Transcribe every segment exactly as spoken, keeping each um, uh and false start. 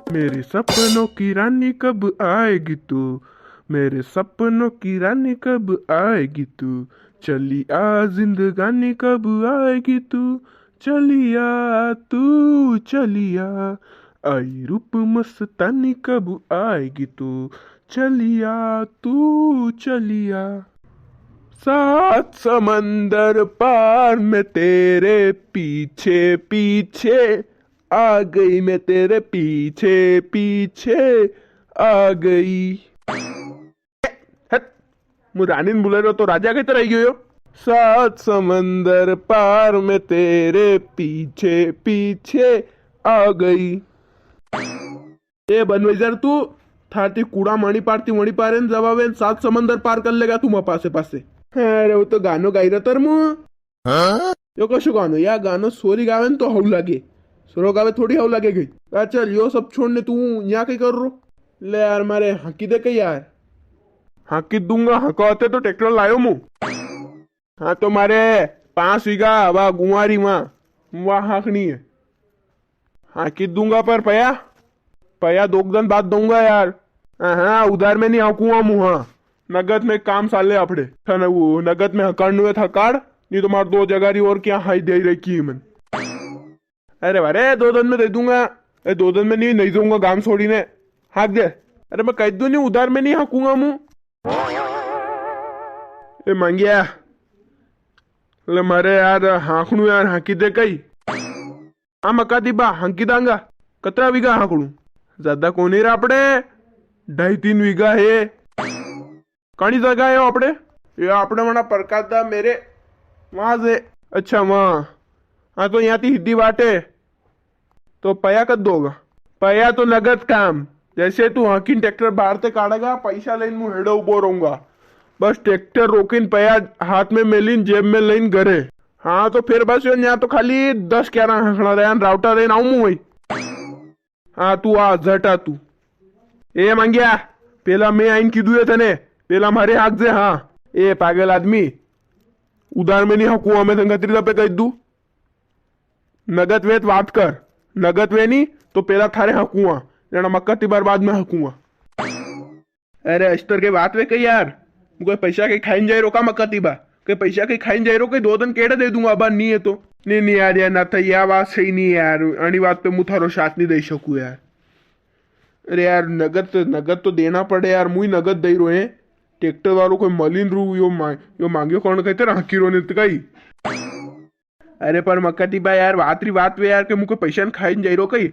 मेरे सपनों की रानी कब आएगी तू, मेरे सपनों की रानी कब आएगी तू, चली आ जिंदगानी कब आएगी तू, चली आ तू चली आ, आई रूप मस्तानी कब आएगी तू, चली आ तू चली आ। सात समंदर पार मैं तेरे पीछे पीछे आ गई, मैं तेरे पीछे पीछे आ गई। हट, मु रानी ने बुलाई रो तो राजा के तरह गयो। सात समंदर पार मैं तेरे पीछे पीछे आ गई। ए बनवाइजर तू, थारती कूड़ा माणी पारती वणी पारे न जवावे न सात समंदर पार कर लेगा तू मां पासे पासे। अरे वो तो गानो गाई रहा तर मु। यो कशो गानो? या गानो सोरी गावे न तो हऊ लागे, सोरो गावे थोड़ी हऊ लागे गई। आ चल, यो सब छोड़ ने तू यहाँ कई कर रो? ले यार, मारे हाकी दे कई यार। हाकी दूंगा, हाका होते तो ट्रैक्टर लायो मु। हाँ तो मारे पांच वीघा वा गुंवारी मां, वा हाकनी है। हाकी दूंगा पर पया, पया दो दिन बाद दूंगा यार। हाँ, हाँ, उधार में नी हाकूंगा मु, हाँ। नगद में काम साले आपड़े। थाने वो नगद में हकाड़नु है थकाड़, नी तो मार दो जगारी और क्या हाई दे रखी है मन। अरे वारे, दो दिन में दे दूंगा। ए, दो दिन में नी, नी दूंगा गाम छोड़ी ने। हाक दे। अरे मैं कह दूं नी, उधार में नी हाकूंगा मु। ए मांगिया, ले मारे यार हाकणू यार, हाकी दे कई। आ मका दी बा, हाकी दांगा। कतरा वीघा हाकणू? ज्यादा कोनी रे आपड़े, ढाई तीन वीघा है। काणी जगह है आपड़े? ये आपड़े वणा प्रकाश दा मेरे वहां से। अच्छा, वहां। हाँ, तो यहाँ थी हिद्दी वाटे। तो पया कद दोगा? पया तो नगद काम। जैसे तू हाकिन ट्रैक्टर बाहर ते काढ़ेगा, पैसा लेन मु हेड़े उबो रहूंगा। बस ट्रैक्टर रोकिन पया हाथ में मेलिन जेब में लेन घरे। हाँ, तो फिर बस यो न्या तो खाली दस ग्यारह हाकणा रहे, राउटर रहे, आऊं मु वही। हाँ, तू आ, झट आ तू। ए मांग्या, पेला मैं आइन कीधु है थने, पेला म्हारे हाक जे। हाँ, ए पागल आदमी, उधार में नी हाकूंगा मैं, थने कतरी दफे कह दू। नगद वे तो बात कर, नगद वे नी तो पेला थारे हाकूंगा, जना मक्का तिबार बाद में हाकूंगा। अरे अस्तर के बात वे कई यार, मु कोई पैसा के खाइन जाई रो का मक्का तिबा? कोई पैसा के खाइन जाई रो, कोई दो दिन केड़े दे दूंगा, अबार नी है तो। नी, नी यार, यार ना था, या बात सही नी है यार, अणी बात पे मु थारो साथ नी दे सकू यार। अरे यार, नगद, नगद तो देना पड़े यार, मुई नगद दई रो है। ट्रैक्टर वालो कोई मलिन रू, यो मा-, यो मांग्यो कौन कहते राखी रो नित कई। अरे पर मक्का तिबा यार, बात री बात वे यार, के मुके पैसा न खाई न जाई रो कई।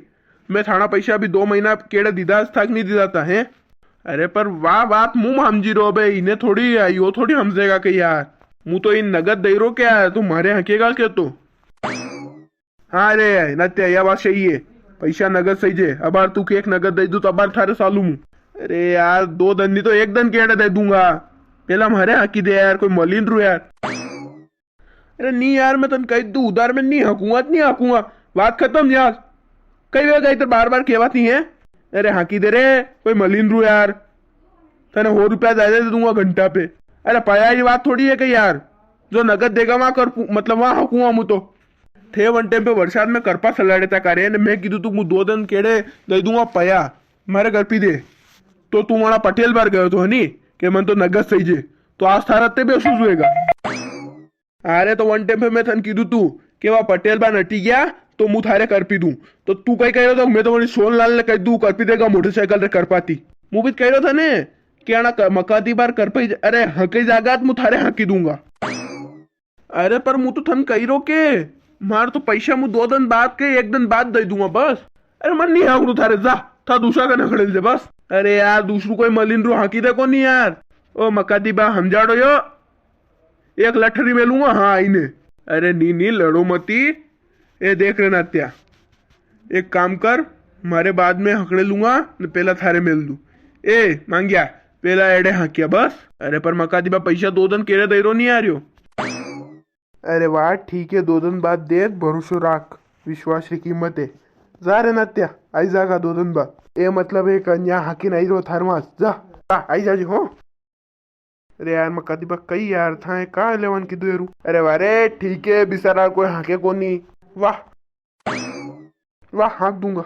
मैं थाना पैसा अभी दो महीना केड़े दीदा था कि नी दीदा था, हैं? अरे पर वा बात मु समझी रो बे, इने थोड़ी, यो थोड़ी समझेगा के यार, मु तो इन नगद दई रो क्या, तू म्हारे हकेगा के तो? हाँ रे नत्या, या बात सही है, पैसा नगद सही जे। अबार तू के एक नगद दे दू तो अबार थारे सालू मु। अरे यार, दो दन नी तो एक दन केड़े दे दूंगा, पेला म्हारे हाकी दे यार, कोई मलिन रू यार। अरे नी यार, मैं तन कह दू, उधार में नी हाकूंगा तो नी हाकूंगा, बात खत्म यार। कई वे गई तो बार बार केवाती है। अरे हाकी दे रे, कोई मलिन रू यार, तने हो रुपया ज्यादा दे दूंगा घंटा पे। अरे पया, ये बात थोड़ी है कि यार, जो नगद देगा वहां कर, मतलब वहां हाकूंगा मु तो। थे वन टाइम पे वरसाद में करपा सलाड़े था करे, ने मैं कीधु तू मु दो दन केड़े दे दूंगा पया, मारे करपी दे। तो तू वणा पटेल बार गयो तो, है नी, के मन तो नगद सही जे, तो आज थारा ते भी असुस होएगा। अरे तो वन टाइम पे मैं थन कीधु तू के वा पटेल बा नटी गया तो मु थारे करपी दूं। तो तू कई कह रहा था, मैं तो वणी सोनलाल ने कह दू करपी देगा मोटरसाइकिल रे करपाती। मु भी कह रहा था ने कि आना क-, मकाती बार करपी ज-, अरे हके जागा तो मु थारे हाकी दूंगा। अरे पर मु तो थन कही रो के मार तो पैसा मु दो दिन बाद के एक दिन बाद दे दूंगा बस। अरे मन नी हाकणू थारे, जा था दूसरा कने खड़े दे बस। अरे यार दूसरू कोई मलिन रू हाकी दे कोनी यार। ओ मकाती बा हमजाड़ो यो। एक लठरी मेलूंगा, हाँ, आईने। अरे नी, नी, लड़ो मती। ए, देख रे नात्या, एक काम कर, मारे बाद में हकड़े लूंगा, ने पेला थारे मेल दू। ए, मांग्या, पेला एड़े हाकिया, बस। अरे, पर मकाती बा पैसा दो दन केरे दई रो नी आ रियो। अरे वाह, ठीक है, दो दन बाद दे, भरोसो राख, विश्वास री कीमत है। जा रे नात्या, आई जागा दो दन बाद। ए, मतलब, एक अन्या हाकी नी रो थारमास, जा, जा, आई जाजे, हो। अरे यार, मकाती बा कई यार, थाए का लेवन कीधु एरू? अरे वाह रे, ठीक है, बिसारा कोई हाके कोनी। वाह, वाह, हाक दूंगा।